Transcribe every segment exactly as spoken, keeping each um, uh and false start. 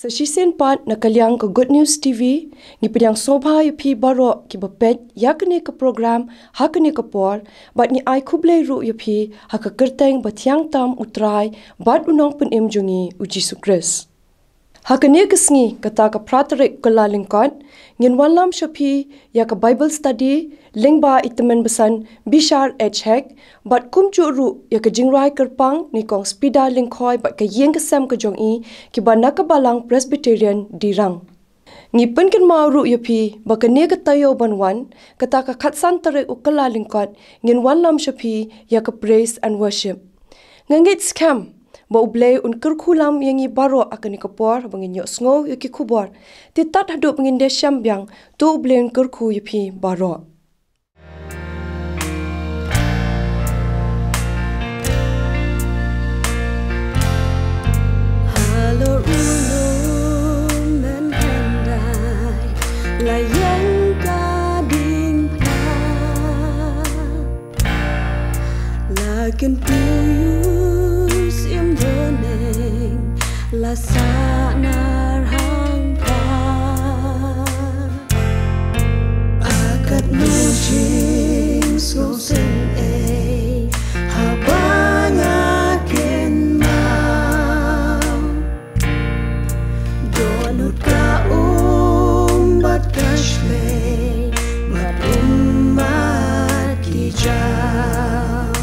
Shisien pat na ka liang ka Good News T V, ngi pdiang sngewbha ïa phi baroh kiba peit ïa kane ka program ha kane ka por, bad ngi ai khublei ruh ïa phi ha ka kyrteng ba thiang tam U Trai bad U Nongpynim jong ngi U Jisu Khrist. Ha kane ka sngi, kata ka phra tarik Kyllalyngkot, ngin wanlam sha phi ïa ka Bible study lyngba i tymmen basan Bishar H Heck, bad kumjuh ruh ïa ka jingrwai kyrpang na i Kong Spida Lyngkhoi bad ka ïing ka sem ka jong i, kiba na ka Balang Presbyterian Dirrang. Ngi pynkynmaw ruh ïa phi ba kane ka taïew ban wan, kata ka khatsan tarik u Kyllalyngkot, ngin wanlam sha phi ïa ka praise and worship. Nga ngeit skhem ba U Blei un kyrkhu lam ïa ngi baroh ha kane ka por ba ngin ïohsngew ïa ki khubor. Te tad haduh ba ngin da shem biang, to U Blei un kyrkhu ïa phi baroh. Halor u lum mynhyndai la ïeng ka diengphna, la kyntu ïa u syiem bneng, la sah nar hangta. Katno jingsngewsih ei haba nga kynmaw. Dohnud ka um bad ka shlei bad um bad ki jaw.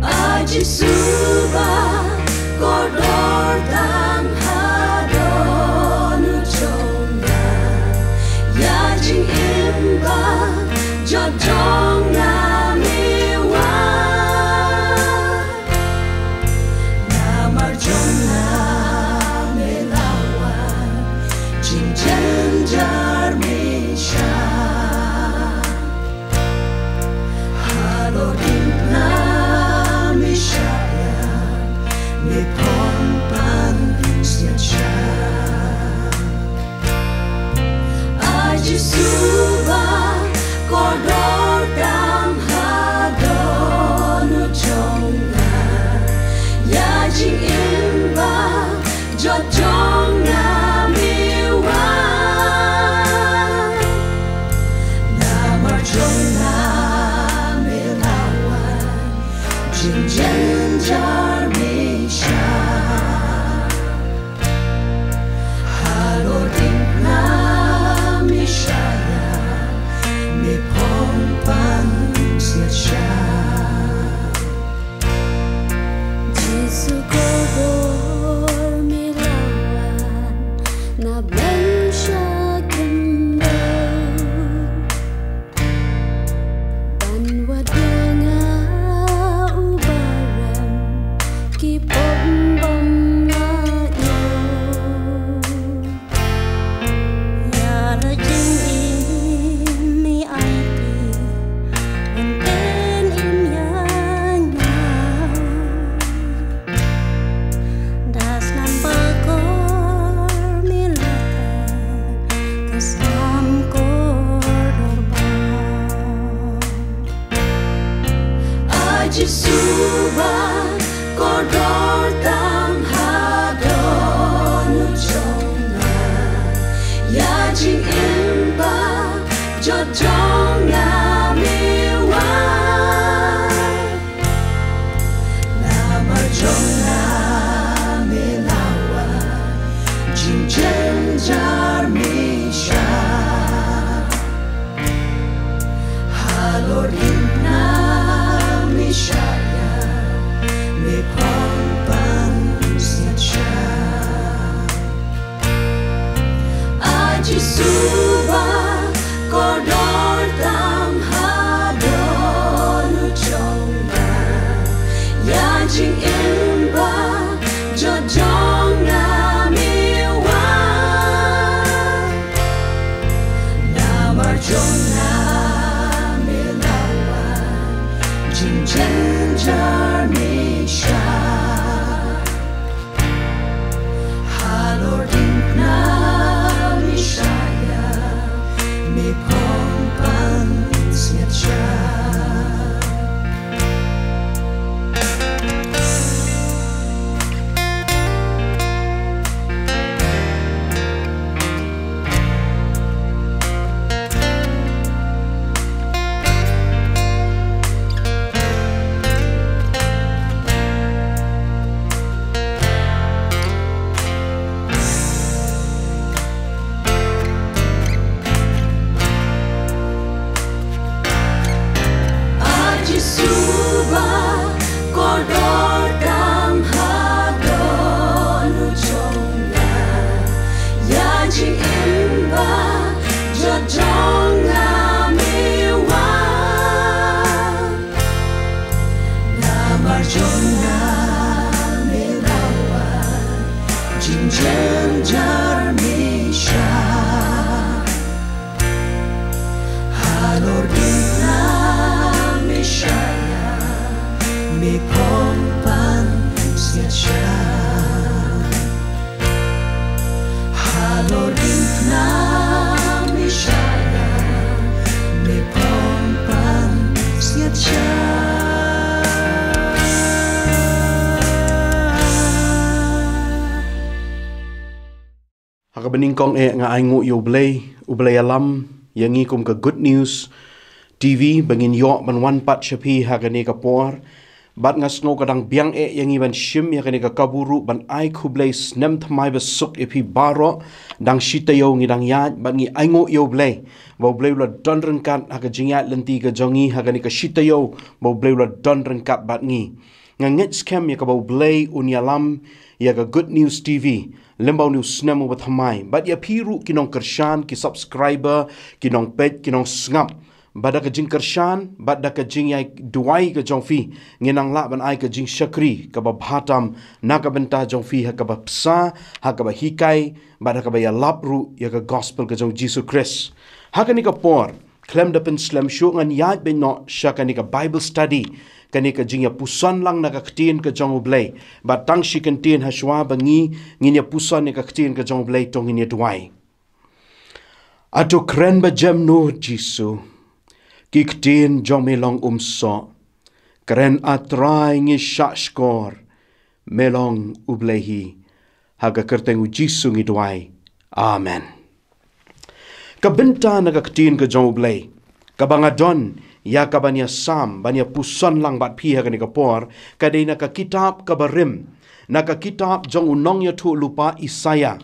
A Jisu ba kordor tam ha dohnud jong nga, ïa jingim ba jot jong nga me wad. Namar jong nga me la wan, jingjynjar me shah. Halor diengphna me shah ïa, me phong pansngiat shah. A Jisu ba kordor tam ha dohnud jong nga, ïa jingim ba jot jong nga me wad. Namar jong nga me la wan, jingjynjar me shah. Halor diengphna me shah ïa, me phong pansngiat shah. Jisu kordor me la wan, na bneng sha khyndew. Ban wad ïa nga uba rem, ki pop bym lah ïoh. Ïa la jingim me aiti, wan pynim ïa nga. Da snam ba kordor me la wan, ka snam kordor ba. A Jisu ba kordor tam ha dohnud jong nga, ïa jingim ba jot jong nga me wad. Namar jong nga me la wan, jingjynjar me shah. Halor diengphna me shah ïa, me phong pansngiat shah. A Jisu ba kordor tam ha dohnud jong nga, ïa jingim ba jot jong nga me wad. Namar jong nga me la wan, jingjynjar me shah. Halor diengphna me shah ïa, me phong pansngiat shah. Halor ding thnga me shah ïa, me phong pan siat sha. Halor ding thnga me shah ïa, me phong pan siat sha. Ha kaba nyngkong eh nga ai nguh ïa U Blei, U Blei ïalam ïa ngi kum ka Good News T V ba ngin ïoh ban wan pat sha phi ha kane ka por. Bad nga sngew ka dang biang eh ïa ngi ban shim ïa kane ka kabu ruh ban ai khublei snem thymmai ba suk ïa phi baroh. Dang shi taïew ngi dang ïaid bad ngi ai nguh ïa U Blei ba U Blei u la don ryngkat ha ka jingïaid lynti ka jong ngi ha kane ka shi taïew ba U Blei u la don ryngkat bad ngi. Nga ngeit skhem ïa kaba U Blei un ïalam ïa ka Good News T V lem bad une u snem uba thymmai bad ïa phi ruh ki nongkyrshan, ki subscriber, ki nongpeit, ki nongsngap. Bad da ka jingkyrshan bad da ka jingïai duwai ka jong phi ngin nang lah ban ai ka jingshakri kaba bha tam na ka bynta jong phi ha kaba pynshai, ha kaba hikai bad ha kaba ïalap ruh ïa ka gospel ka jong Jisu Khrist. Ha kane ka por khlem da pynslem shuh ngan ïaid beit noh sha kane ka Bible study, kane ka jingïapuson lang na ka ktien ka jong U Blei. Bad tang shi kyntien ha shuwa ba ngi ngin ïapuson ïa ka ktien ka jong U Blei to ngin ïa duwai. A to kren ba jem nud Jisu, ki ktien jong me long umsoh. Kren A Trai, ngi shahshkor, me long U Blei hi. Ha ka kyrteng U Jisu ngi duwai. Amen. Ka bynta na ka ktien ka jong U Blei kaba nga don ïa kaban ïasam ban ïapuson lang bad phi ha kane ka por ka dei na ka kitab kaba rim, na ka kitab jong u nongïathuhlypa Isaïah.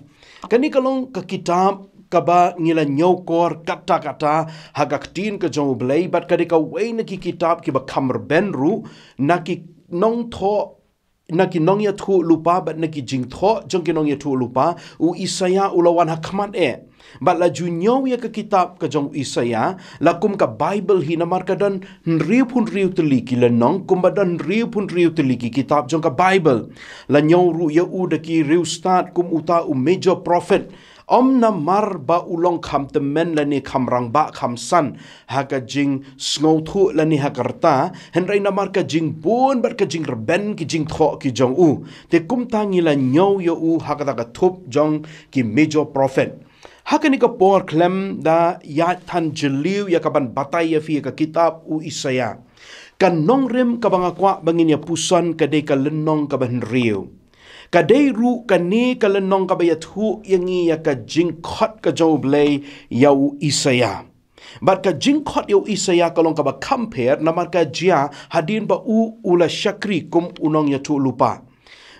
Kane ka long ka kitab kaba ngi la ñiewkor katta katta ha ka ktien ka jong U Blei bad ka dei kawei na ki kitab kiba kham rben ruh na ki nongthoh, na ki nongïathuhlypa bad na ki jingthoh jong ki nongïathuhlypa. U Isaïah u la wan ha khmat eh bad la ju ñiew ïa ka kitab ka jong u Isaïah la kum ka Bible hi namar ka don hynriewphew hynriew tylli ki lynnong kumba don hynriewphew hynriew tylli ki kitab jong ka Bible. La ñiew ruh ïa u da ki riewstad kum uta u major prophet. Ym namar ba u long kham tymmen lane kham rangbah kham san ha ka jingsngewthuh lane ha ka rta, hynrei namar ka jingbun bad ka jingrben ki jingthoh ki jong u. Te kumta ngi la ñiew ïa u ha kata ka thup jong ki major prophet. Ha kane ka por khlem da ïaid than jylliew ïa kaban batai ïa phi ïa ka kitab u Isaïah, ka nongrim kaba nga kwah ba ngin ïapuson ka dei ka lynnong kaba hynriew. Ka dei ruh kane ka lynnong kaba ïathuh ïa ngi ïa ka jingkhot ka jong U Blei ïa u Isaïah. Bad ka jingkhot ïa u Isaïah ka long kaba kham pher namar ka jia hadien ba u u la shakri kum u nongïathuhlypa.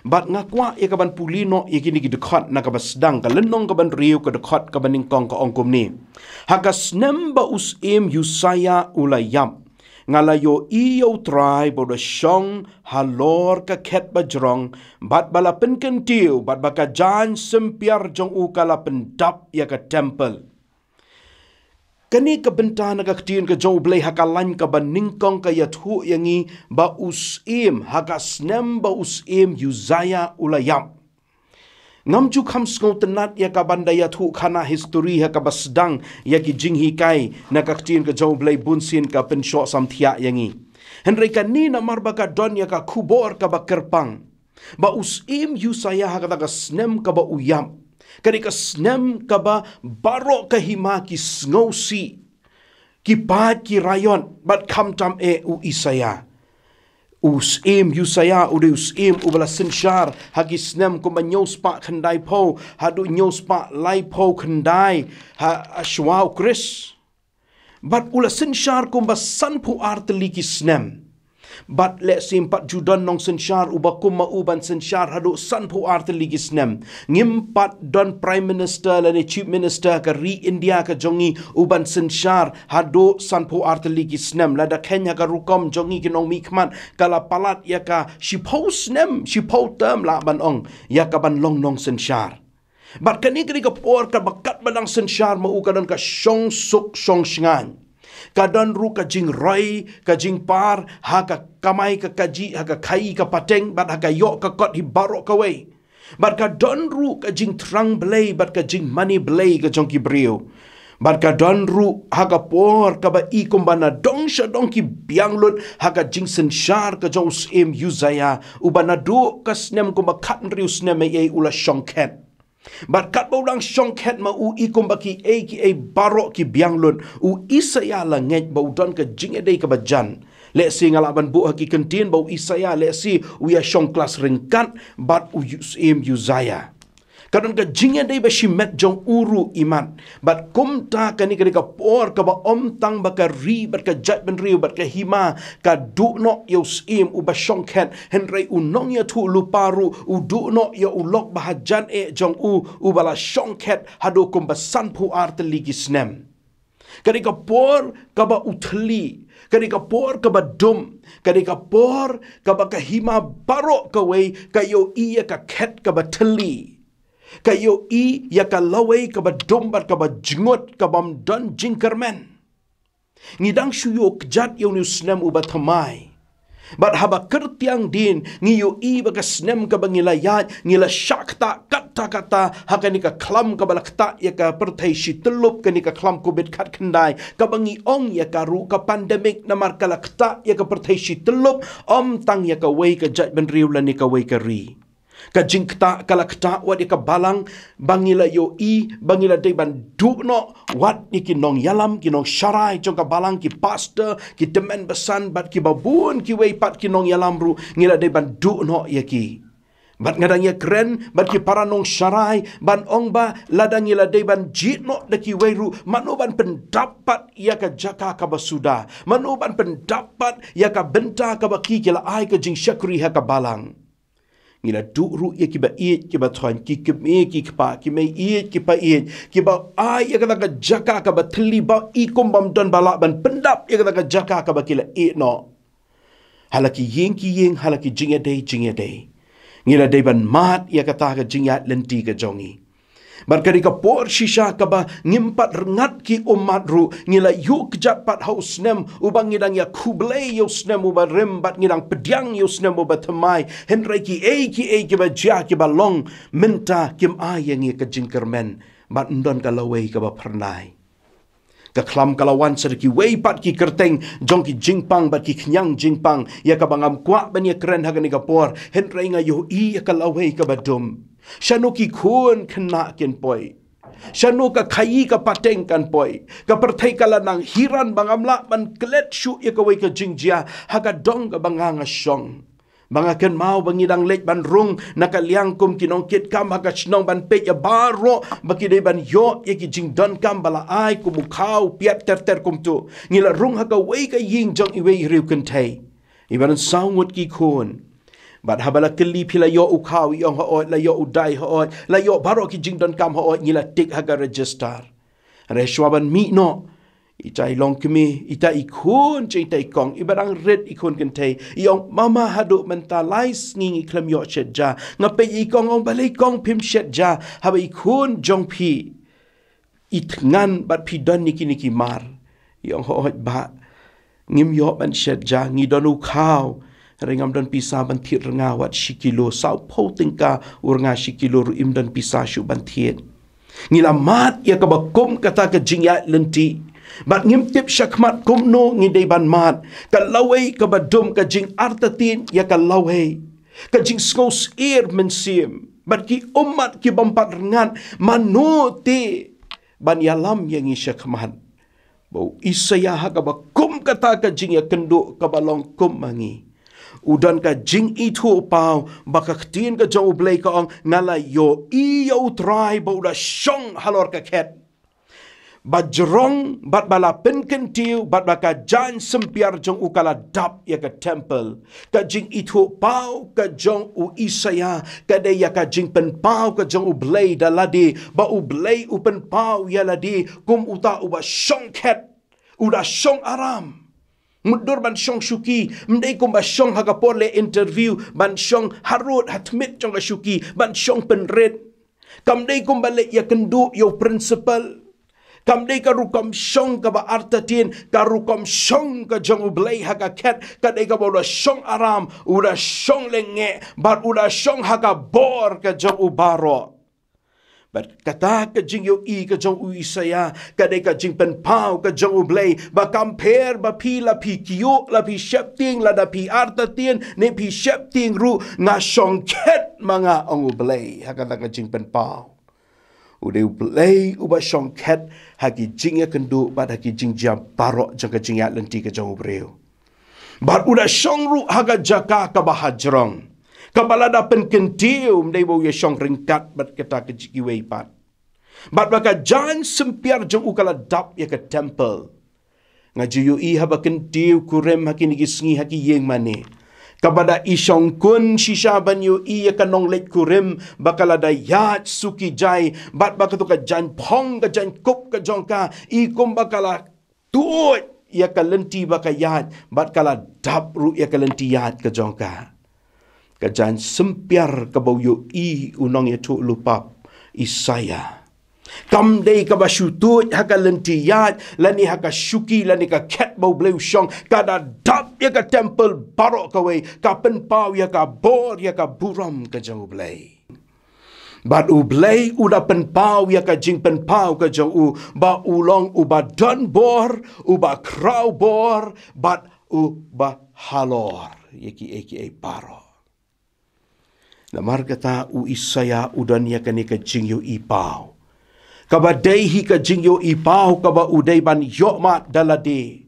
Bad nga kwah ïa kaban pule noh ïa kine ki dkhot na kaba sdang, ka lynnong kaba hynriew, ka dkhot kaba nyngkong, ka ong kumne: Ha ka snem ba u syiem Usaïah u la ïap, nga la ïohi ïa U Trai ba u da shong halor ka khet bajrong bad ba la pynkyntiew bad ba ka jaiñ sympiar jong u ka la pyndap ïa ka templ. Kane ka bynta na ka ktien ka jong U Blei ha ka lain kaba nyngkong ka ïathuh ïa ngi ba u syiem, ha ka snem ba u syiem Usaïah u la ïap. Ngam ju kham sngewtynnat ïa kaban da ïathuh khana histori ha kaba sdang ïa ki jinghikai na ka ktien ka jong U Blei, bunsien ka pynshoh samthiah ïa ngi. Hynrei kane namar ba ka don ïa ka khubor kaba kyrpang ba u syiem Usaïah ha kata ka snem kaba u ïap, ka dei ka snem kaba baroh ka hima ki sngewsih, ki pait, ki raiot, bad khamtam eh u Isaïah. U syiem Usaïah u dei u syiem uba la synshar ha ki snem kumba hynñiew spah khyndaiphew haduh hynñiew spah laiphew khyndai ha, ha shuwa u Khrist. Bad u la synshar kumba sanphew ar tylli ki snem. Bad lehse ym pat ju don nongsynshar uba kum ma u ban synshar haduh sanphew ar tylli ki snem. Ngim pat don Prime Minister lane Chief Minister ka ri India ka jong ngi uban synshar haduh sanphew ar tylli ki snem. Lada kheiñ ha ka rukom jong ngi ki nongmihkhmat, ka la palat ïa ka shiphew snem, shiphew term lah ban ong, ïa kaban long nongsynshar. Bad kane ka dei ka por kaba katba dang synshar ma u ka don ka shongsuk shongshngaiñ. Ka don ruh ka jingroi, ka jingpar ha ka kamai ka kajih, ha ka khaïi ka pateng, bad ha ka ïoh ka kot hi baroh kawei. Bad ka don ruh ka jingthrang Blei bad ka jingmane Blei ka jong ki briew. Bad ka don ruh ha ka por kaba i kumba na dong sha dong ki biang lut ha ka jingsynshar ka jong u syiem Usaia, uba naduh ka snem kumba khathynriew snem ei ei u la shongkhet. Bad katba u dang shongkhet ma u i kumba kiei kiei baroh ki biang lut, u Isaia la ngeit ba u don ka jingïadei kaba jan. Lehse nga lah ban buh ha ki kyntien ba u Isaia lehse u ïa shong klas ryngkat bad u Yu-, syiem Usaia. Ka don ka jingïadei ba shimet jong u ruh imat. Bad kumta kane ka dei ka por kaba ym tang ba ka ri bad ka jaitbynriew bad ka hima ka duh noh ïa u syiem uba shongkhet, hynrei u nongïathuhlypa ruh u duh noh ïa u lok ba hajan eh jong u, uba la shongkhet haduh kumba sanphew ar tylli ki snem. Ka dei ka por kaba u thylli, ka dei ka por kaba dum, ka dei ka por kaba ka hima baroh kawei ka ïohi ïa ka khet kaba thylli. Ka ïohi ïa ka lawei kaba dum bad kaba jngut kabym don jingkyrmen. Ngi dang shu ïoh kjat ïa une u snem uba thymmai. Bad haba kyrtiang dien, ngi ïohi ba ka snem kaba ngi la ïaid, ngi la shah ktah katta katta ha kane ka khlam kaba la ktah ïa ka pyrthei shi tyllup, kane ka khlam Covid khatkhyndai, kaba ngi ong ïa ka ruh ka pandemic namar ka la ktah ïa ka pyrthei shi tyllup, ym tang ïa kawei ka jaitbynriew lane kawei ka ri. Ka jingktah ka la ktah wat ïa ka balang, ba ngi la ïohi ba ngi la dei ban duh noh wat ïa ki nongïalam, ki nongsharai jong ka balang, ki pastor, ki tymmen basan bad kiba bun kiwei pat ki nongïalam ruh ngi la dei ban duh noh ïa ki. Bad nga dang ïakren bad ki para nongsharai ban ong ba lada ngi la dei ban jied noh da kiwei ruh, mano ban pyndap pat ïa ka jaka kaba suda, mano ban pyndap pat ïa ka bynta kaba ki ki la ai ka jingshakri ha ka balang. Ngi la duh ruh ïa kiba ïeit kiba thoiñ, ki kmie ki kpa, ki mei ïeit ki pa ïeit, kiba ai ïa kata ka jaka kaba thylli ba i kum bym don ba lah ban pyndap ïa kata ka jaka kaba ki la ïeh noh. Ha la ki ïing ki ïing, ha la ki jingïadei jingïadei, ngi la dei ban mad ïa kata ka jingïaid lynti ka jong ngi. Bad ka dei ka por shisha kaba ngim pat rngat ki ummat ruh, ngi la ïuh kjat pat ha u snem uba ngi dang ïa khublei ïa u snem uba rim bad ngi dang pdiang ïa u snem uba thymmai, hynrei kiei kiei kiba jia kiba long mynta kim ai ïa ngi ka jingkyrmen bad ym don ka lawei kaba phyrnai. Ka khlam ka la wan sha kiwei pat ki kyrteng jong ki jingpang bad ki khñiang jingpang ïa kaba ngam kwah ban ïakren ha kane ka por, hynrei nga ïohi ïa ka lawei kaba dum. Shano ki khun khynnah kin poi? Shano ka khaïi ka pateng kan poi? Ka pyrthei ka la nang hiran ba ngam lah ban klet shuh ïa kawei ka jingjia ha ka dong kaba nga nga shong. Ba nga kynmaw ba ngi dang leit ban rung na ka liang kum ki nongkitkam ha ka shnong ban peit ïa baroh ba ki dei ban ïoh ïa ki jingdonkam ba la ai kum u khaw piat ter ter kumto. Ngi la rung ha kawei ka ïing jong iwei i riew kynthei. I ban saw ngut ki khun. Bad haba la kylli phi la ïoh u khaw, i ong hooid, la ïoh u dai hooid, la ïoh baroh ki jingdonkam hooid, ngi la tik ha ka register. Hynrei shuwa ban mih noh, ita i longkmie, ita i khun jong ita i kong, iba dang rit i khun kynthei, i ong mama haduh mynta lai sngi ngi khlem ïoh shet ja. Nga peit i kong, ong balei kong phim shet ja haba i khun jong phi i thngan bad phi don ïa kine ki mar. I ong hooid bah, ngim ïoh ban shet ja, ngi don u khaw, hynrei ngam don pisa ban thied rnga wat shi kilo, sawphew tyngka u rnga shi kilo ruh im don pisa shuh ban thied. Ngi la mad ïa kaba kum kata ka jingïaid lynti. Bad ngim tip shakhmat kumno ngi dei ban mad. Ka lawei kaba dum, ka jingartatien ïa ka lawei, ka jingsngewsyier mynsiem. Bad ki ummat ki bym pat rngat, mano te ban ïalam ïa ngi shakhmat? Ba u Isaïah ha kaba kum kata ka jingïakynduh kaba long kum ma ngi, u don ka jingithuhpaw ba ka ktien ka jong U Blei ka ong, nga la ïohi ïa U Trai ba u da shong halor ka khet ba jrong bad ba la pynkyntiew bad ba ka jaiñ sympiar jong u ka la dap ïa ka templ. Ka jingithuhpaw ka jong u Isaïah ka dei ïa ka jingpynpaw ka jong U Blei da lade, ba U Blei u pynpaw ïa lade kum uta uba shongkhet, u da shong aram. Mutdur ban shong shuki, ym dei kumba shong ha ka por leh interview, ban shong harud ha tmier jong ka shuki, ban shong pynrit. Kam dei kumba leh ïakynduh ïa u principal. Kam dei ka rukom shong kaba artatien, ka rukom shong ka jong U Blei ha ka khet ka dei kaba u da shong aram, u da shong lyngngeh bad u da shong ha ka bor ka jong u baroh. Bad kata ka jingïohi ka jong u Isaïah, ka dei ka jingpynpaw ka jong U Blei, ba kam pher ba phi la phi kyiuh, la phi sheptieng, lada phi artatien, ne phi sheptieng ruh, nga shongkhet ma nga, ong U Blei, ha kata ka jingpynpaw. U dei U Blei uba shongkhet ha ki jingïakynduh bad ha ki jingjia baroh jong ka jingïaid lynti ka jong u briew. Bad u da shong ruh ha ka jaka kaba hajrong, kaba lada pynkyntiew ym dei ba u ïashong ryngkat bad kata ka jingïawei pat. Bad ba ka jaiñ sympiar jong u ka la dap ïa ka temple. Nga ju ïohi haba kyntiew kurim ha kine ki sngi ha ki ïing mane, kaba da i shongkun shisha ban ïohi ïa ka nongleit kurim ba ka la da ïaid suki jai, bad ba kato ka jaiñ phong, ka jaiñ kup ka jong ka, i kumba ka la tuid ïa ka lynti ba ka ïaid, bad ka la dap ruh ïa ka lynti ïaid ka jong ka. Ka jaiñ sympiar kaba u ïohi u nongïathuhlypa Isaïah, kam dei kaba shu tuid ha ka lynti ïaid, lane ha ka shuki, lane ka khet ba U Blei u shong, ka da dap ïa ka temple baroh kawei, ka pynpaw ïa ka bor, ïa ka burom ka jong U Blei. Bad U Blei u da pynpaw ïa ka jingpynpaw ka jong u, ba u long uba don bor, uba khraw bor, bad uba halor ïa kiei kiei baroh. Namar kata u Isaïah u don ïa kane ka jingïohi paw, kaba dei hi ka jingïohi paw kaba u dei ban ïohmad da lade.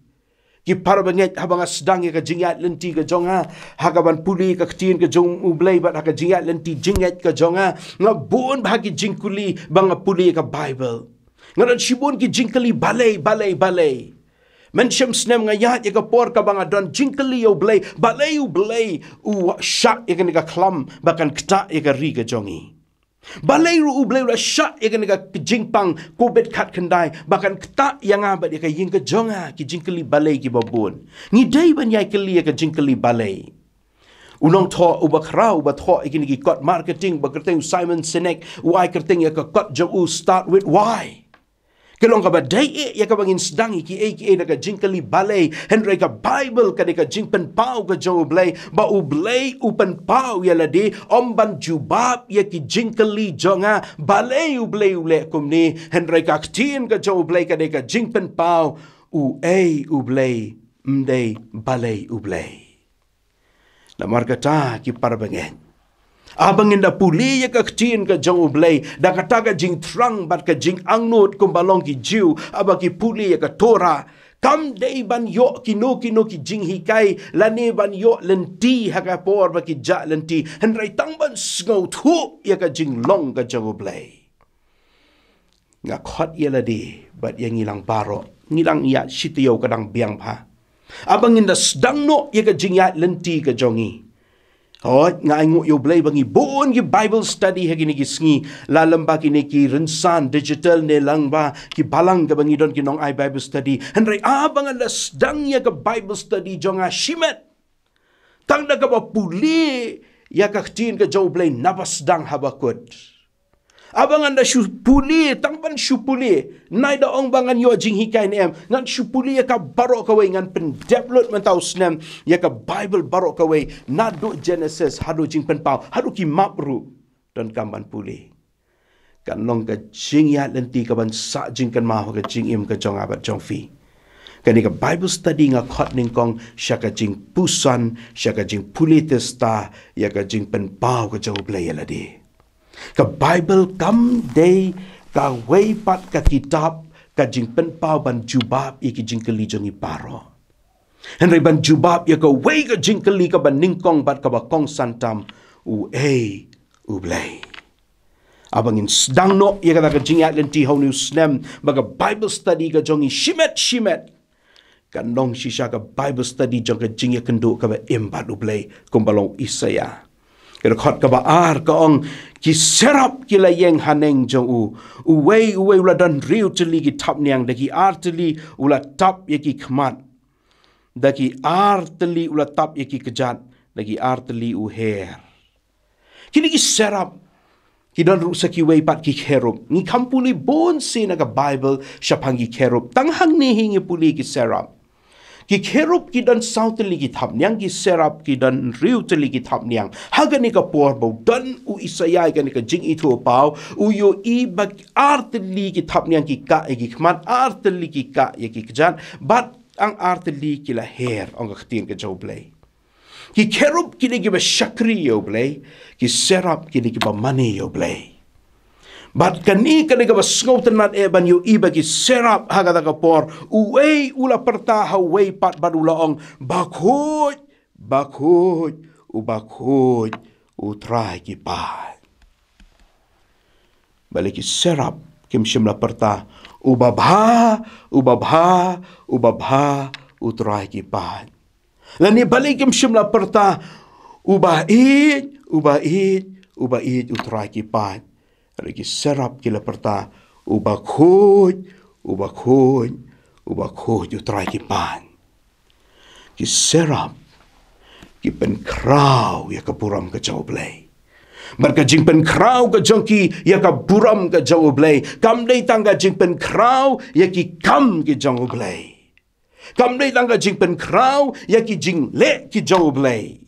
Ki parabangeit, haba nga sdang ïa ka jingïaid lynti ka jong nga, ha kaban pule ka ktien ka jong U Blei bad ha ka jingïaid lynti jingngeit ka jong nga, nga bun bha ki jingkylli ba nga pule ïa ka Bible. Nga don shibun ki jingkylli balei, balei, balei. Mynshem snem nga ïaid ïa ka por kaba nga don jingkylli ïa U Blei, balei U Blei u shah ïa kane ka khlam ba kan ktah ïa ka ri ka jong ngi. Balei ruh U Blei u la shah ïa kane ka jingpang covid khatkhyndai ba kan ktah ïa nga bad ïa ka ïing ka jong nga, ki jingkylli balei kiba bun. Ngi dei ban ïai kylli ïa ka jingkylli balei. U nongthoh uba khraw uba thoh ïa kine ki kot marketing ba kyrteng u Simon Sinek, u ai kyrteng ïa ka kot jong u Start with Why. Ka long kaba dei eh ïa kaba ngin sdang ïa kiei kiei da ka jingkylli balei, hynrei ka Bible ka dei ka jingpynpaw ka jong U Blei, ba U Blei u pynpaw ïa lade, ym ban jubab ïa ki jingkylli jong nga, balei U Blei u leh kumne, hynrei ka ktien ka jong U Blei ka dei ka jingpynpaw, uei U Blei, ym dei balei U Blei. Namar kata ki parabangeit, haba ngin da pule ïa ka ktien ka jong U Blei, da kata ka jingthrang bad ka jingangnud kumba long ki Jiw, haba ki pule ïa ka Torah, kam dei ban ïoh kino kino ki jinghikai, lane ban ïoh lynti ha ka por ba ki jah lynti, hynrei tang ban sngewthuh ïa ka jinglong ka jong U Blei. Nga khot ïa lade bad ïa ngi lang baroh, ngi lang ïa shi taïew ka dang biang bha. Haba ngin da sdang noh ïa ka jingïaid lynti ka jong ngi. Hooid, nga ainguh ïa U Blei ba ngi bun ki Bible study ha kine ki sngi, la lyngba kine ki rynsan digital ne lyngba ki balang kaba ngi don ki nong ai Bible study. Hynrei haba ngan da sdang ïa ka Bible study jong nga shimet, tang da kaba pule ïa ka ktien ka jong U Blei naba sdang haba kut. Haba ngan da shu pule, tang ban shu pule, nai da ong ba ngan ïoh jinghikai ne em, ngan shu pule ïa ka baroh kawei, ngan pyndep lut mynta u snem ïa ka Bible baroh kawei, naduh Genesis haduh Jingpynpaw, haduh ki map ruh, donkam ban pule. Kan long ka jingïaid lynti kaban sah jingkynmaw ha ka jingim ka jong nga bad jong phi. Kane ka Bible study nga khot nyngkong sha ka jingpuson, sha ka jingpule tista ïa ka jingpynpaw ka jong U Blei ïa lade. Ka Bible kam dei kawei pat ka kitab ka jingpynpaw ban jubab ïa ki jingkylli jong ngi baroh. Hynrei ban jubab ïa kawei ka jingkylli kaba nyngkong bad kaba kongsan tam, uei U Blei. Haba ngin sdang noh ïa kata ka jingïaid lynti ha une u snem bad ka Bible study ka jong ngi shimet shimet, kan long shisha ka Bible study jong ka jingïakynduh kaba im bad U Blei, kumba long u Isaïah. Ka dkhot kaba ar ka ong, ki serap ki la ïeng haneng jong u. Uwei uwei u la don hynriew tylli ki thapniang, da ki ar tylli u la tap ïa ki khmat, da ki ar tylli u la tap ïa ki kjat, da ki ar tylli u her. Kine ki serap ki don ruh sa kiwei pat ki cherub. Ngi kham pule bun sien na ka Bible shaphang ki cherub. Tang hangne hi ngi pule ki serap. Ki kherub ki don saw tylli ki thapniang, ki serap ki don hynriew tylli ki thapniang. Ha kane ka por ba u don u Isaïah ïa kane ka jingithuhpaw, u ïohi ba ar tylli ki thapniang ki kah ïa ki khmat, ar tylli ki kah ïa ki kjat, bad tang ar tylli ki la her, ong ka ktien ka jong U Blei. Ki kherub ki dei kiba shakri ïa U Blei, ki serap ki dei kiba mane ïa U Blei. Bad kane ka dei kaba sngewtynnat eh ban ïohi ba ki serap ha kata ka por, uwei u la pyrta ha uwei pat bad u la ong, Bakhuid, bakhuid, u bakhuid, U Trai ki paid. Balei ki serap kim shym la pyrta, U babha, u babha, u babha, U Trai ki paid. Lane balei kim shym la pyrta, U baieit, u baieit, u baieit, U Trai ki paid. Hynrei ki serap ki la pyrta, U bakhuid, u bakhuid, u bakhuid, U Trai ki paid. Ki serap ki pynkhraw ïa ka burom ka jong U Blei. Bad ka jingpynkhraw ka jong ki ïa ka burom ka jong U Blei, kam dei tang ka jingpynkhraw ïa ki kam ki jong U Blei. Kam dei tang ka jingpynkhraw ïa ki jingleh ki jong U Blei.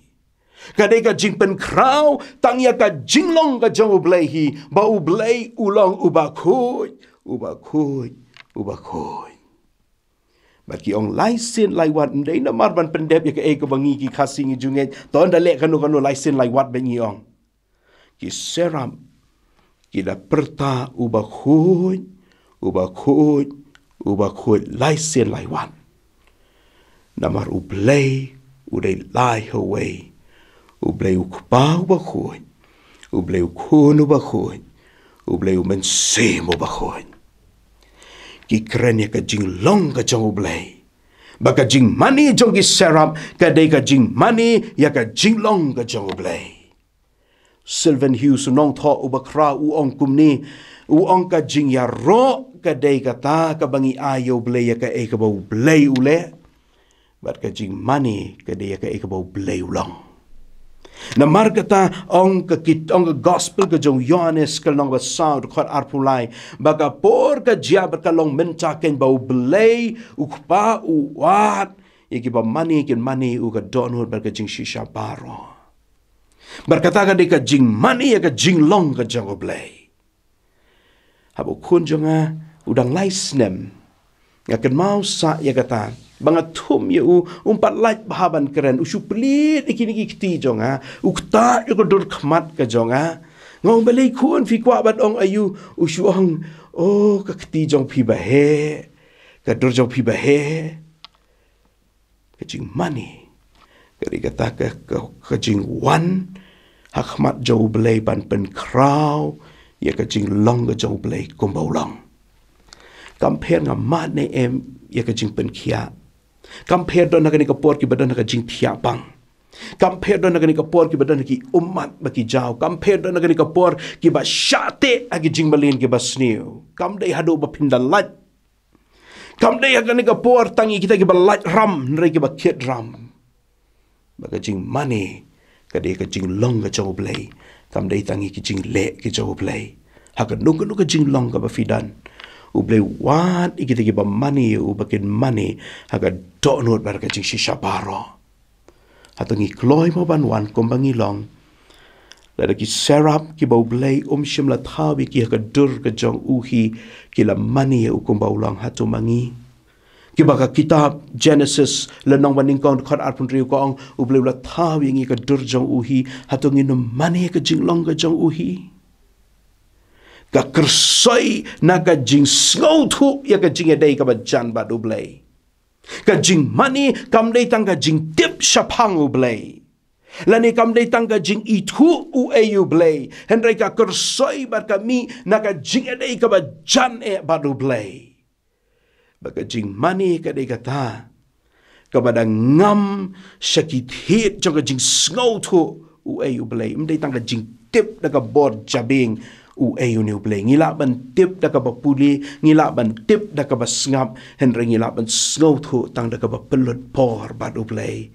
Ka dei ka jingpynkhraw tang ïa ka jinglong ka jong U Blei hi, ba U Blei u long U bakhuid, u bakhuid, u bakhuid. Bad ki ong lai sien lai wat, ym dei namar ban pyndep ïa kaei kaba ngi ki Khasi ngi ju ngeit, to ynda leh kano kano lai sien lai wat ba ngi ong. Ki serap ki la pyrta, U bakhuid, u bakhuid, u bakhuid, lai sien lai wat. Namar U Blei u dei lai ha uwei. U Blei U Kpa u bakhuid, U Blei U Khun u bakhuid, U Blei U Mynsiem u bakhuid. Ki kren ïa ka jinglong ka jong U Blei. Ba ka jingmane jong ki serap ka dei ka jingmane ïa ka jinglong ka jong U Blei. Sylvan Hughes, u nongthoh uba khraw, u ong kumne, u ong ka jingïaroh ka dei kata kaba ngi ai ïa U Blei ïa kaei kaba U Blei u leh. Bad ka jingmane ka dei ïa kaei kaba U Blei u long. Namar kata ong ka kit-, ong ka gospel ka jong u Ïohannes ka lynnong ba saw dkhot arphew lai, ba ka por ka jia bad ka long mynta keiñ ba U Blei U Kpa u wad ïa kiba mane kin mane u ka dohnud bad ka jingshisha baroh. Bad kata ka dei ka jingmane ïa ka jinglong ka jong U Blei. Haba u khun jong nga u dang lai snem, nga kynmaw sah ïa kata, ba nga thum ïa u, um pat lait bha ban kren, u shu plie ïa kine ki kti jong nga, u ktah ïa ka dur khmat ka jong nga. Nga ong, balei khun, phi kwah ban ong aïu? U shu ong, oh, ka kti jong phi ba heh, ka dur jong phi ba heh. Ka jingmane ka dei kata ka, ka, ka jingwan ha khmat jong U Blei ban pynkhraw ïa ka jinglong ka jong U Blei kumba u long. Kam pher nga mad ne em ïa ka jingpynkhiah. Kam pher don ha kane ka por kiba don ha ka jingthiah pang. Kam pher don ha kane ka por kiba don ha ki ummat ba ki jaw. Kam pher don ha kane ka por kiba shah teh ha ki jingmlien kiba sniew. Kam dei haduh ba phin da lait. Kam dei ha kane ka por tang ïa kita kiba lait ram, hynrei kiba kit ram. Ba ka jingmane ka dei ka jinglong ka jong U Blei. Kam dei tang ïa ki jingleh ki jong U Blei. Ha kano kano ka jinglong kaba phi don, U Blei u wad ïa kita kiba mane ïa u ba kin mane ha ka dohnud bad ka jingshisha baroh. Hato ngi kloi mo ban wan kumba ngi long? Lada ki serap kiba U Blei um shym la thaw ïa ki ha ka dur ka jong u hi ki la mane ïa u kumba u long, hato ma ngi? Kiba ka kitab Genesis lynnong ba nyngkong dkhot arphew hynriew ka ong, U Blei u la thaw ïa ngi ha ka dur jong u hi, hato ngin ym mane ïa ka jinglong ka jong u hi? Ka kyrsoi na ka jingsngewthuh ïa ka jingïadei kaba jan bad U Blei. Ka jingmane kam dei tang ka jingtip shaphang U Blei, lane kam dei tang ka jingithuh uei U Blei, hynrei ka kyrsoi bad ka mih na ka jingïadei kaba jan eh bad U Blei. Ba ka jingmane ka dei kata kaba da ngam sha ki thied jong ka jingsngewthuh uei U Blei. Ym dei tang ka jingtip da ka bor jabieng uei une U Blei. Ngi lah ban tip da kaba pule, ngi lah ban tip da kaba sngap, hynrei ngi lah ban sngewthuh tang da kaba pynlut por bad U Blei.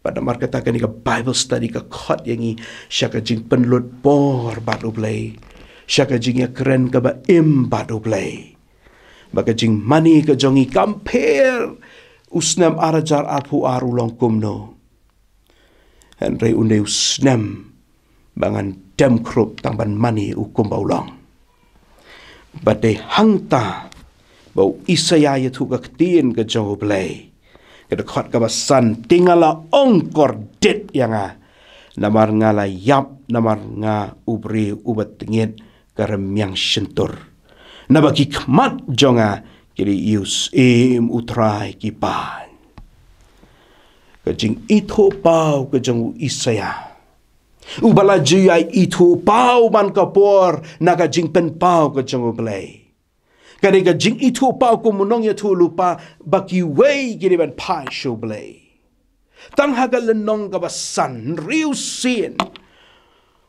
Bad namar kata kane ka Bible study ka khot ïa ngi sha ka jingpynlut por bad U Blei, sha ka jingïakren kaba im bad U Blei. Ba ka jingmane ka jong ngi kam pher U snem ar hajar arphew ar u long kumno? Hynrei une u snem ba ngan dem khrup tang ban mane u kumba u long. Bad dei hangta ba u Isaïah ïathuh ka ktien ka jong U Blei. Ka dkhot kaba san, te nga la ong, kordit ïa nga, namar nga la ïap, namar nga u briew uba tngit ka rmiang shyntur. Naba ki khmat jong nga ki dei ïa u Syiem U Trai ki paid. Ka jingithuhpaw ka jong u Isaïah, uba la ju ïai ithuhpaw man ka por na ka jingpynpaw ka jong U Blei. Ka dei ka jingithuhpaw kum u nongïathuhlypa ba kiwei ki dei ban phai sha U Blei. Tang ha ka lynnong kaba san, hynriew sien,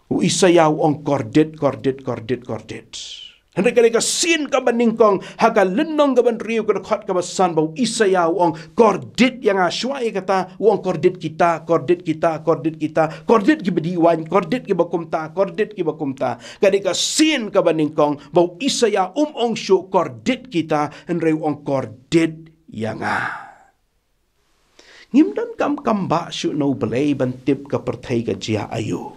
u Isaïah u ong, kordit, kordit, kordit, kordit. Hynrei ka dei ka sien kaba nyngkong ha ka lynnong kaba hynriew, ka dkhot kaba san, ba u Isaïah u ong, kordit ïa nga. Shuwa ïa kata u ong, kordit kita, kordit kita, kordit kita, kordit kiba dih waiñ, kordit kiba kumta, kordit kiba kumta. Ka dei ka sien kaba nyngkong ba u Isaïah um ong shuh kordit kita, hynrei u ong, kordit ïa nga. Ngim donkam kam bah shuh na U Blei ban tip ka pyrthei ka jia aïu.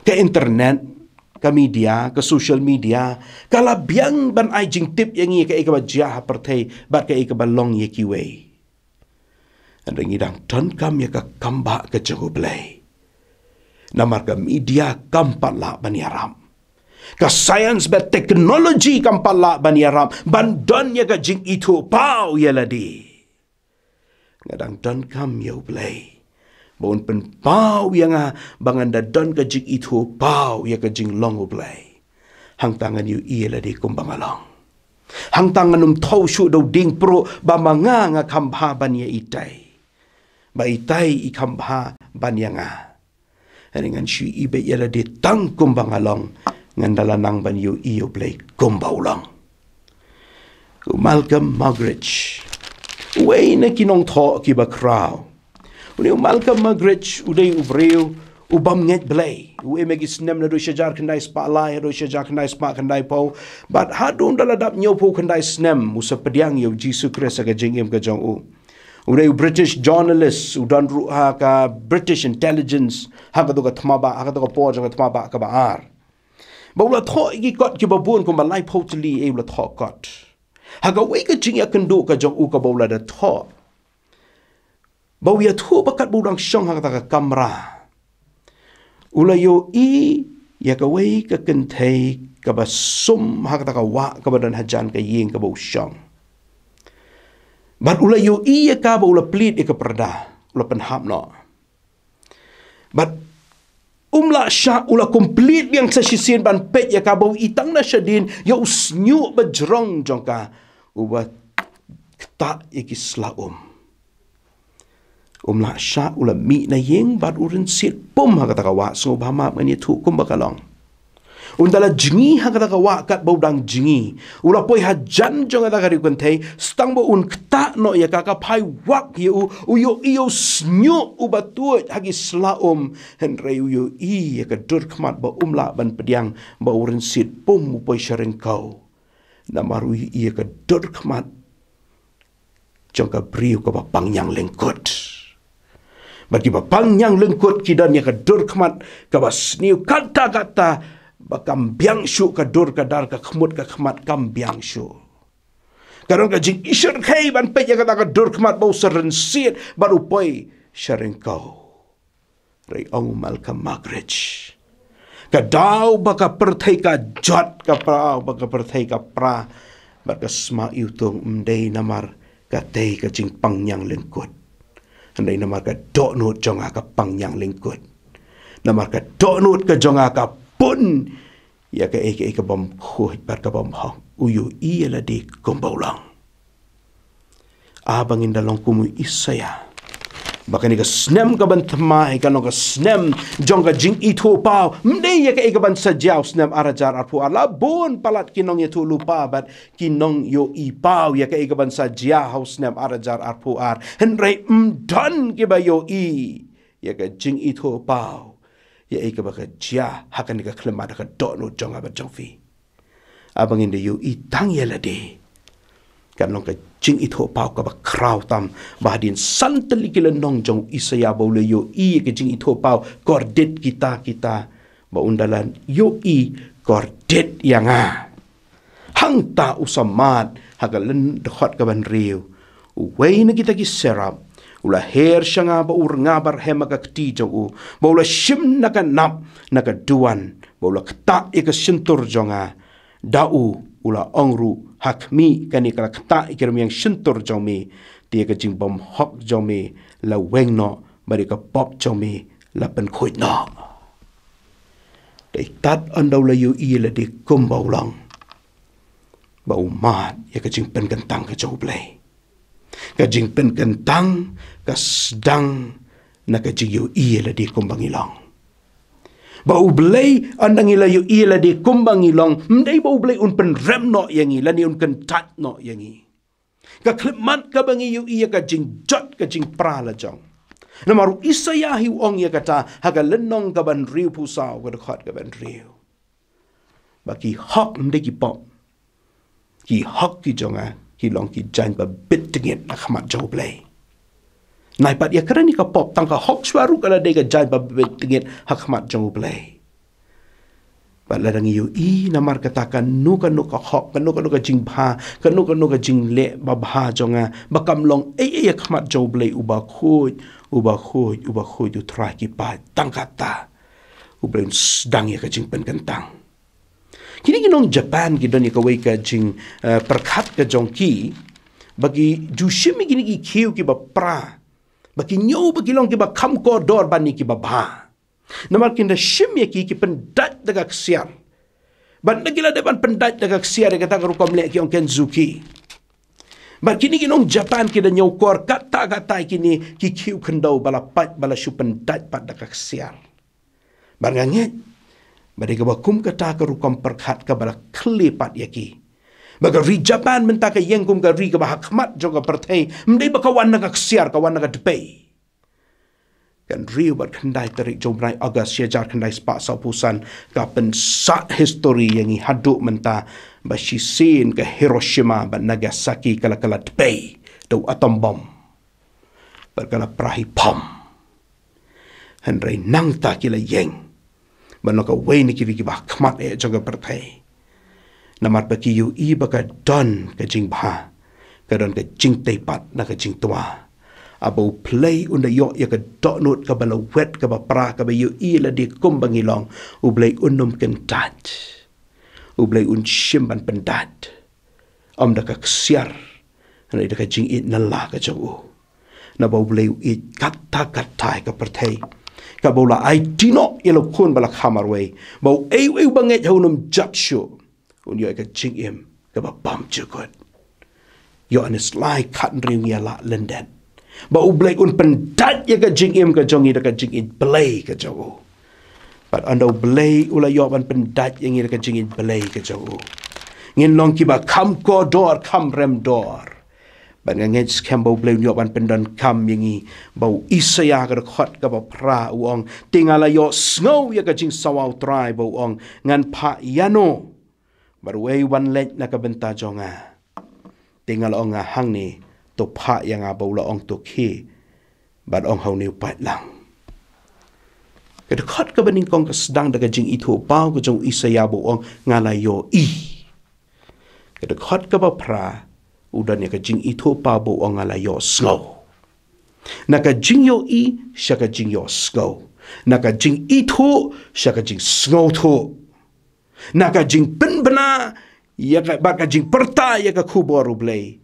Ka internet, ka media, ka social media, ka la biang ban ai jingtip ïa ngi kaei kaba jia ha pyrthei bad kaei kaba long ïa kiwei. Hynrei ngi dang donkam ïa ka kam bah ka jong U Blei. Namar ka media kam pat lah ban ïarap. Ka science bad technology kam pat lah ban ïarap ban don ïa ka jingithuhpaw ïa lade. Nga dang donkam ïa U Blei ba un pynpaw ïa nga ba ngan da don ka jingithuhpaw ïa ka jinglong U Blei. Hangta ngan ïohi ïa lade kumba nga long. Hangta ngan ym thew shuh da u dieng pruh ba ma nga nga kham bha ban ïa itai, ba itai i kham bha ban ïa nga. Hynrei ngan shu ïohi beit ïa lade tang kumba nga long. Ngan da la nang ban ïohi ïa U Blei kumba u long. U Malcolm Muggeridge, uwei na ki nongthoh kiba khraw. Une u Malcolm Muggeridge u dei u briew u bym ngeit Blei. U im ha ki snem naduh shihajar khyndai spah lai haduh shihajar khyndai spah khyndaiphew. Bad haduh ynda la dap hynñiewphew khyndai snem u sa pdiang ïa U Jisu Khrist ha ka jingim ka jong u. U dei u British journalist, u don ruh ha ka British Intelligence, ha kato ka thma bah, ha kato ka por jong ka thma bah kaba ar. Ba u la thoh ïa ki kot kiba bun, kumba laiphew tylli eh u la thoh kot. Ha kawei ka jingïakynduh ka jong u kaba u la da thoh, ba u ïathuh ba katba u dang shong ha kata ka kamra, u la ïohi ïa kawei ka kynthei kaba sum ha kata ka wah kaba don hajan ka ïing kaba u shong. Bad u la ïohi ïa ka ba u la plied ïa ka pyrda, u la pynhap noh. Bad um lah shah, u la complete biang sa shisien ban peit ïa ka ba u i tang na shadien ïa u shñiuh bajrong jong ka uba ktah ïa ki sla um. Um lah shah, u la mih na ïing bad u rynsied pum ha kata ka wah. Sngewbha map ngan ïathuh kumba ka long. Ynda la jngi ha kata ka wah, katba u dang jngi, u la poi hajan jong kata ka riewkynthei, sdang ba un ktah noh ïa ka, ka phai wak ïa u, u ïohi ïa u shñiuh uba tuid ha ki sla um, hynrei u ïohi ïa ka dur khmat ba um lah ban pdiang, ba u rynsied pum, u poi sha ryngkew. Namar u ïohi ïa ka dur khmat jong ka briew kaba pang ñiang lyngkut. Bad kiba pang ñiang lyngkut ki don ïa ka dur khmat kaba sniew, katta katta ba kam biang shuh ka dur ka dar, ka khmut ka khmat kam biang shuh. Ka don ka jingïasyrkhei ban peit ïa kata ka dur khmat ba u sa rynsied bad u poi sha ryngkew. Hynrei ong u Malcolm Muggeridge, ka daw ba ka pyrthei ka jot, ka daw ba ka pyrthei ka pra bad ka sma iwtung, ym dei namar katei ka jingpang ñiang lyngkut, hynrei namar ka dohnud jong nga ka pang ñiang lyngkut. Namar ka dohnud ka jong nga ka pun ïa kaei kaei ka bym khuid bad ka bym hok. U ïohi ïa lade kumba u long. Ah, ba ngin da long kum u Isaïah, ba kane ka snem ka ban thymmai kan long ka snem jong ka jingithuhpaw. Ym dei ïa kaei ka ban sa jia ha u snem ar hajar arphew ar. La bun palat ki nongïathuhlypa bad ki nongïohipaw ïa kaei ka ban sa jia ha u snem ar hajar arphew ar, hynrei ym don kiba ïohi ïa ka jingithuhpaw ïa kaei kaba ka jia ha kane ka khyllipmat, ha ka dohnud jong nga bad jong phi. Ah, ba ngin da ïohi tang ïa lade. Kan long ka jingithuhpaw kaba khraw tam, ba hadien san tylli ki lynnong jong u Isaïah ba u la ïohi ïa ka jingithuhpaw kordit kita kita, ba un da la ïohi kordit ïa nga. Hangta u samad ha ka lyn dkhot kaba hynriew. Uwei na kita ki seraph u la her sha nga ba u rnga barhem ha ka kti jong u, ba u la shim na ka nap na ka duwan, ba u la ktah ïa ka shyntur jong nga. Da u u la ong ruh, ha khmih, kane ka la ktah ïa ka rmiang shyntur jong me, te ïa ka jingbymhok jong me la weng noh, bad ïa ka pop jong me la pynkhuid noh. Dei tad ynda u la ïohi ïa lade kumba u long, ba u mad ïa ka jingpynkyntang ka jong U Blei. Ka jingpynkyntang ka sdang na ka jingïohi ïa lade kumba ngi long. Ba U Blei, ynda ngi la ïohi ïa lade kumba ngi long, ym dei ba U Blei un pynrem noh ïa ngi, lane un kyntait noh ïa ngi. Ka khyllipmat kaba ngi ïohi ïa ka jingjot ka jingpra la jong. Namar u Isaïah hi u ong ïa kata ha ka lynnong kaba hynriewphew saw, ka dkhot kaba hynriew, ba ki hok, ym dei ki pop, ki hok ki jong nga ki long ki jaiñ ba bit tyngit ha khmat jong U Blei. Nai pat ïakren ïa ka pop, tang ka hok shuwa ruh ka la dei ka jaiñ ba bit tyngit ha khmat jong U Blei. Bad lada ngi ïohi namar kata kano kano ka hok, kano kano ka jingbha, kano kano ka jingleh babha jong nga ba kam long ei ei ha khmat jong U Blei uba khuid, uba khuid, uba khuid, U Trai ki paid, tang kata U Blei un sdang ïa ka jingpynkyntang. Kine ki nong Japan ki don ïa kawei ka jing, eh, pyrkhat ka jong ki, ba ki ju shim ïa kine ki khiew kiba pra, ba ki ñiew ba ki long kiba kham kordor ban ïa kiba bha. Namar ki da shim ïa ki, ki pyndait da ka ksiar. Bad ynda ki la dep ban pyndait da ka ksiar, ïa kata ka rukom leh ki ong kenzuki. Bad kine ki nong Japan ki da ñiewkor katta katta ïa kine ki khiew khyndew ba la pait ba la shu pyndait pat da ka ksiar. Bad nga ngeit ba dei kaba kum kata ka rukom pyrkhat kaba la khlieh pat ïa ki. Ba ka ri Japan mynta ka ïeng kum ka ri kaba ha khmat jong ka pyrthei, ym dei ba ka wan na ka ksiar, ka wan na ka dpei. Ka hynriew bad khyndai tarik jong u bnai August shi hajar khyndai spah sawphew san, ka pynsah history ïa ngi haduh mynta, ba shisien ka Hiroshima bad Nagasaki ka la, ka la dpei da u atom bomb. Bad ka la pra hi pham. Hynrei nangta ki la ïeng ban long kawei na ki ri kiba ha khmat eh jong ka pyrthei. Namar ba ki ïohi ba ka don ka jingbha, ka don ka jingtei pat na ka jingtwa. Haba U Blei un da ïoh ïa ka dohnud kaba lawet, kaba pra, kaba ïohi ïa lade kumba ngi long, U Blei un ym kyntait. U Blei un shim ban pyndait. Ym da ka ksiar, hynrei da ka jingïeit na la ka jong u. Naba U Blei u ïeit katta katta ïa ka pyrthei, kaba u la aiti noh ïa la u Khun ba la kha marwei, ba uei uei uba ngeit ha u un ym jot shuh, un ïoh ïa ka jingim kaba bymjukut. Ïoannis lai khathynriew, ngi ïa lah lyndet ba U Blei un pyndait ïa ka jingim ka jong ngi da ka jingïeit Blei ka jong u. Bad ynda U Blei u la ïoh ban pyndait ïa ngi da ka jingïeit Blei ka jong u, ngin long kiba kham kordor, kham rem dor. Bad nga ngeit skhem ba U Blei un ïoh ban pyndonkam ïa ngi, ba u Isaïah ka dkhot kaba phra u ong, te nga la ïohsngew ïa ka jingsawa U Trai ba u ong, ngan phah ïano? Bad uei uban leit na ka bynta jong nga? Te nga la ong, nga hangne, to phah ïa nga. Ba u la ong, to khie bad ong ha une u paidlang. Ka dkhot kaba nyngkong ka sdang da ka jingithuhpaw ka jong u Isaïah ba u ong, nga la ïohi. Ka dkhot kaba phra u don ïa ka jingithuhpaw ba u ong, nga la ïohsngew. Na ka jingïohi sha ka jingïohsngew. Na ka jingithuh sha ka jingsngewthuh. Na ka jingpynbna ïa ka, bad ka jingpyrta ïa ka khubor U Blei,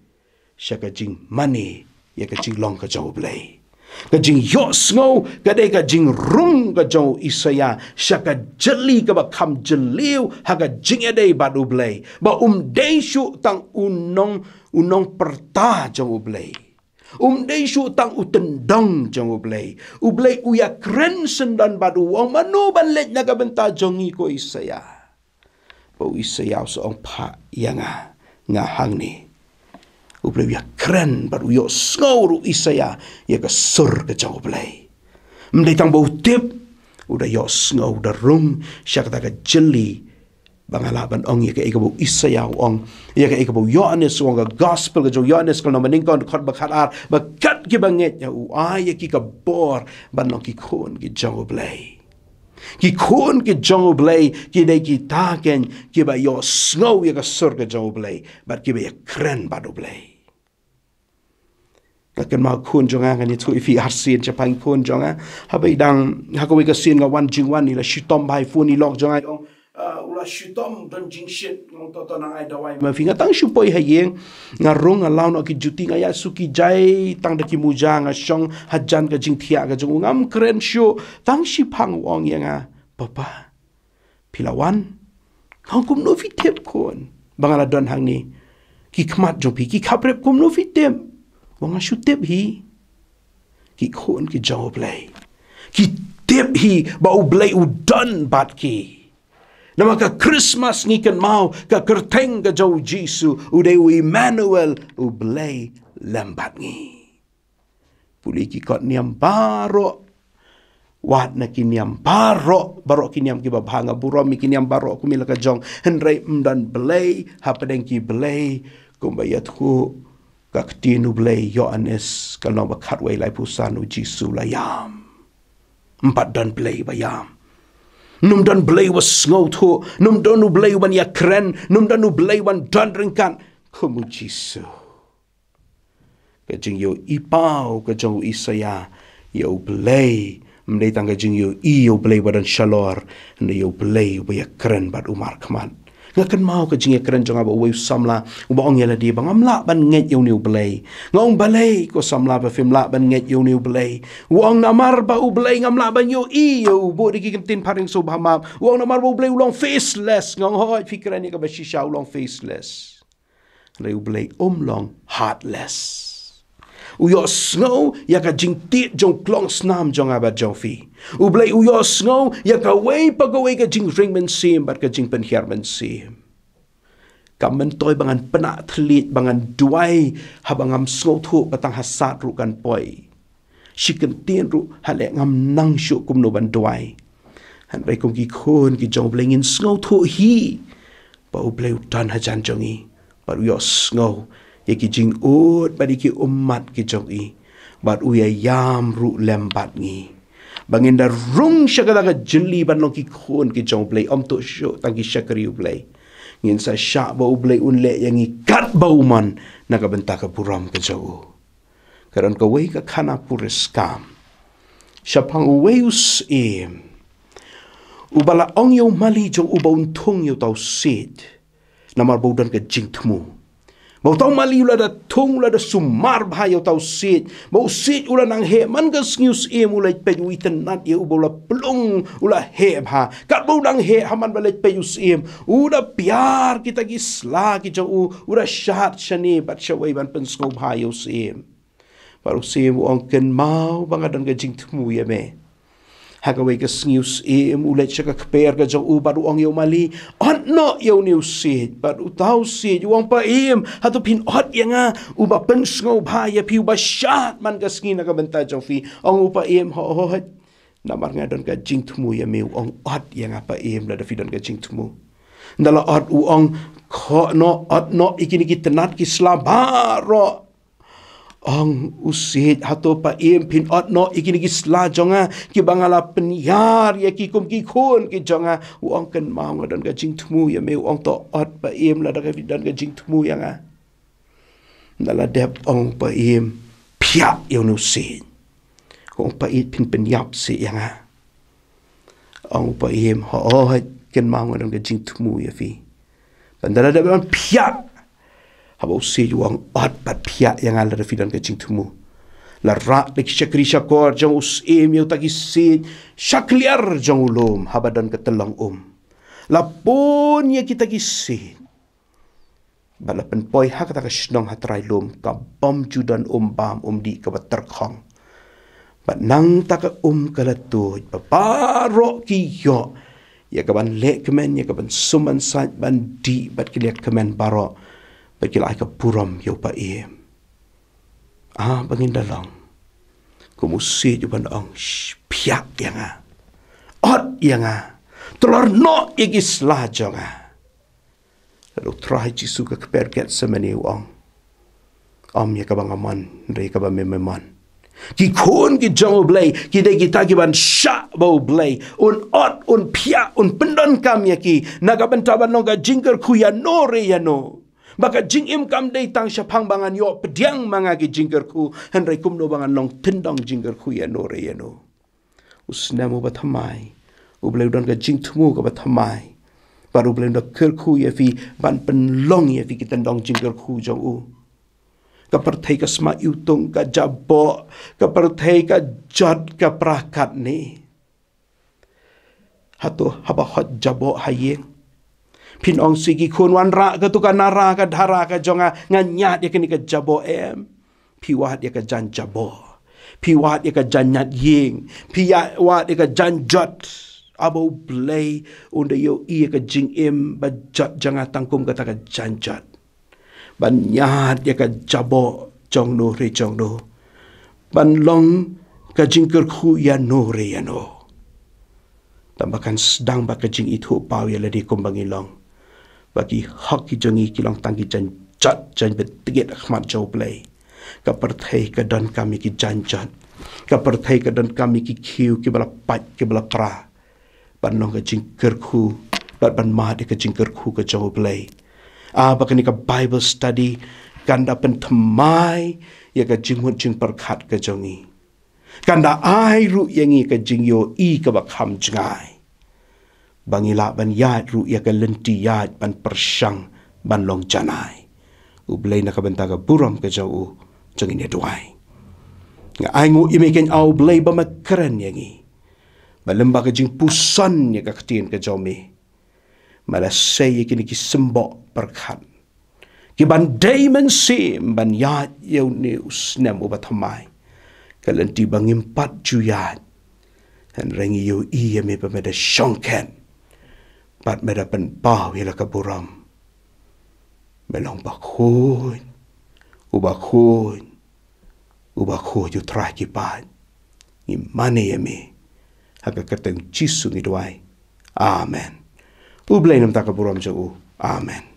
sha ka jingmane ïa ka jinglong ka jong U Blei. Ka jingïohsngew ka dei ka jingrung ka jong u Isaïah sha ka jylli kaba kham jylliew ha ka jingïadei bad U Blei, ba um dei shuh tang u nong, u nongpyrta jong U Blei. Um dei shuh tang u tyndong jong U Blei. U Blei u ïakren syndon bad u ong, mano ban leit na ka bynta jong ngi, ko Isaïah? Ba u Isaïah u sa ong, phah ïa nga, nga hangne. U Blei u ïakren bad u ïohsngew ruh u Isaïah ïa ka sur ka jong U Blei. Ym dei tang ba u tip, u da ïohsngew, u da rung sha kata ka jylli Ba nga lah ban ong ïa kaei kaba u Isaïah u ong, ïa kaei kaba u Ïoannis u ong, ka gospel ka jong u Ïoannis ka lynnong banyngkong, dkhot ba khatar, ba kat kiba ngeit ïa u, u ai ïa ki ka bor ban long ki khun ki jong U Blei. Ki khun ki jong U Blei ki dei kita kein kiba ïohsngew ïa ka sur ka jong U Blei bad kiba ïakren bad U Blei. Nga kynmaw khun jong nga, ngan ïathuh ïa phi arsien shaphang khun jong nga. Haba i dang ha kawei ka sien nga wan jingwan, i la shitom bha ïa phone, i lok jong nga i ong, ah, u la shitom, don jingshit. Nga ong, to to nang ai dawai ma phi. Nga tang shu poi ha ïing, nga rung, nga law noh ki juti, nga ïa suki jai tang da ki muja, nga shong hajan ka jingthiah ka jong u. Ngam kren shuh. Tang shiphang u ong ïa nga, Papa, phi la wan? Nga ong, kumno phi tip khun ba nga la don hangne? Ki khmat jong phi ki khaprep, kumno phi tip? Ba nga shu tip hi. Ki khun ki jong U Blei ki tip hi ba U Blei u don bad ki. Namar ka Christmas ngi kynmaw ka kyrteng ka jong U Jisu, u dei u Emmanuel, U Blei lem bad ngi. Pule ki kot niam baroh. Wat na ki niam baroh, baroh ki niam kiba bha, nga burom ïa ki niam baroh kum ïa la ka jong. Hynrei ym don blei hapdeng ki blei kumba ïathuh ka ktien U Blei, Ïoannis ka lynnong ba khatwei, laiphew san, U Jisu la ïam. Ym pat don blei ba ïam. Ym don blei ba sngewthuh, ym don U Blei ban ïakren, ym don U Blei ban don ryngkat kum U Jisu. Ka jingïohi paw ka jong u Isaïah ïa U Blei ym dei tang ka jingïohi ïa U Blei ba don shalor, hynrei ïa U Blei uba ïakren bad u markhmat. Nga kynmaw ka jingïakren jong nga bad uwei u samla uba ong ïa lade ba ngam lah ban ngeit ïa une U Blei. Nga ong, balei ko samla ba phim lah ban ngeit ïa une U Blei? U ong, namar ba U Blei ngam lah ban ïohi ïa u. Bad dei ki ktien phareng sngewbha map. U ong, namar ba U Blei u long faceless. Nga ong, hooid, phi kren ïa kaba shisha, u long faceless. Hynrei U Blei um long heartless. U ïohsngew ïa ka jingtied jong u klong snam jong nga bad jong phi. U Blei u ïohsngew ïa kawei pa kawei ka jingring mynsiem bad ka jingpynhiar mynsiem. Kam myntoi ba ngan pynah thylliej, ba ngan duwai haba ngam sngewthuh, ba tang ha sat ruh kan poi. Shi kyntien ruh ha leh ngam nang shuh kumno ban duwai. Hynrei kum ki khun ki jong U Blei ngin sngewthuh hi ba U Blei u don hajan jong ngi bad u ïohsngew ïa ki jingud bad ïa ki ummat ki jong ngi bad u ïa ïam ruh lem bad ngi. Ba ngin da rung sha kata ka jylli ban long ki khun ki jong U Blei, ym tuh shuh tang ki shakri U Blei. Ngin sa shah ba U Blei un leh ïa ngi katba u mon na ka bynta ka burom ka jong u. Ka don kawei ka khana puriskam shaphang uwei u syiem uba la ong ïa u mali jong u ba un thung ïa uta u siej, namar ba u don ka jingthmu. Ba uta u mali u la da thung, u la da sumar bha ïa uta u siej. Ba u siej u la nang heh man ka sngi u syiem, u leit peit, u itynnad ïa u ba u la plung, u la heh bha. Katba u nang heh, ha man ba leit peit u syiem, u da piar kita ki sla ki jong u, u da shad shane bad shawei ban pynsngewbha ïa u syiem. Bad u syiem u ong, kynmaw ba nga don ka jingthmu ïa me. Ha kawei ka sngi u syiem u leit sha ka kper ka jong u bad u ong ïa u mali, ot noh ïa une u siej. Bad uta u siej u ong, pa ïeim, hato phin ot ïa nga uba pynsngewbha ïa phi, uba shad man ka sngi na ka bynta jong phi? Ong u pa ïeim, hooid, namar nga don ka jingthmu ïa me. U ong, ot ïa nga pa ïeim lada phi don ka jingthmu. Ynda la ot u ong, khoh noh, ot noh ïa kine ki tnat ki sla baroh. Ong u siej, hato pa ïeim phin ot noh ïa kine ki sla jong nga kiba nga la pynhiar ïa ki kum ki khun ki jong nga? U ong, kynmaw nga don ka jingthmu ïa me. U ong, to ot pa ïeim lada ka phi don ka jingthmu ïa nga. Ynda la dep ong pa ïeim, phiah ïa une u siej. U ong, pa ïeim phin pynïap seh ïa nga. Ong u pa ïeim, hooid, kynmaw nga don ka jingthmu ïa phi. Bad ynda la dep ban phiah, haba u siej u ong, ot bad phiah ïa nga lada phi don ka jingthmu. La rah da ki shakri shakor jong u syiem ïa uta ki siej sha kliar jong u lum haba don ka tyllong um. La pun ïa kita ki siej. Bad la pynpoi ha kata ka shnong ha trai lum kaba ym ju don um bam um dih, kaba tyrkhong. Bad nangta ka um ka la tuid, ba baroh ki ïoh ïa ka ban leh kmen, ïa ka ban sum ban sait ban dih, bad ki leh kmen baroh. Bad ki la ai ka burom ïa u pa ïeim. Ah, ba ngin da long kum u siej uban ong, sh, phiah ïa nga. Ot ïa nga. Tlor noh ïa ki sla jong nga. Lada u Trai Jisu ka kper Gethsemane u ong, ym ïa kaba nga mon, hynrei ïa kaba me me mon. Ki khun ki jong U Blei ki dei kita kiban shah ba U Blei un ot, un phiah, un pyndonkam ïa ki na ka bynta ban long ka jingkyrkhu ïano re ïano. Ba ka jingim kam dei tang shaphang ba ngan ïoh pdiang ma nga ki jingkyrkhu, hynrei kumno ba ngan long tyndong jingkyrkhu ïano re ïano. U snem uba thymmai, U Blei u don ka jingthmu kaba thymmai. Bad U Blei u da kyrkhu ïa phi ban pynlong ïa phi ki tyndong jingkyrkhu jong u. Ka pyrthei ka sma iwtung, ka jaboh, ka pyrthei ka jot, ka pra katne. Hato haba hot jaboh ha ïing, phin ong sha ki khun, wanrah katu ka nara ka dhara ka jong nga, nga ñiad ïa kane ka jaboh? Em. Phi wad ïa ka jaiñ jaboh. Phi wad ïa ka jaiñ ñiad ïing. Phi ïa wad ïa ka jaiñ jot. Aba U Blei un da ïohi ïa ka jingim ba jot jong nga tang kum kata ka jaiñ jot. Ban ñiad ïa ka jaboh jongno re jongno. Ban long ka jingkyrkhu ïano re ïano. Tang ba kan sdang bad ka jingithuhpaw ïa lade kumba ngi long. Ba ki hok ki jong ngi ki long tang ki jaiñ jot, jaiñ btngit ha khmat jong U Blei. Ka pyrthei ka donkam ïa ki jaiñ jot. Ka pyrthei ka donkam ïa ki khiew kiba la pait, kiba la pra. Ban long ka jingkyrkhu, bad ban mad ïa ka jingkyrkhu ka jong U Blei. Ah, ba kane ka Bible study kan da pynthymmai ïa ka jingmut jingpyrkhat ka jong ngi. Kan da ai ruh ïa ngi ka jingïohi kaba kham jngai. Ba ngi lah ban ïaid ruh ïa ka lynti ïaid ban pyrshang ban long janai. U Blei na ka bynta ka burom ka jong u, to ngin ïa duwai. Nga ainguh ïa me keiñ, ah U Blei, ba me kren ïa ngi. Ba lem bad ka jingpuson ïa ka ktien ka jong me, me la sei ïa kine ki symboh pyrkhat kiban dei mynsiem ban ïaid ïa une u snem uba thymmai. Ka lynti ba ngim pat ju ïaid, hynrei ngi ïohi ïa me ba me da shongkhet bad me da pynpaw ïa la ka burom. Me long bakhuid, u bakhuid, u bakhuid, U Trai ki paid. Ngi mane ïa me. Ha ka kyrteng Jisu ngi duwai. Amen. U Blei na ka bynta ka burom jong u. Amen.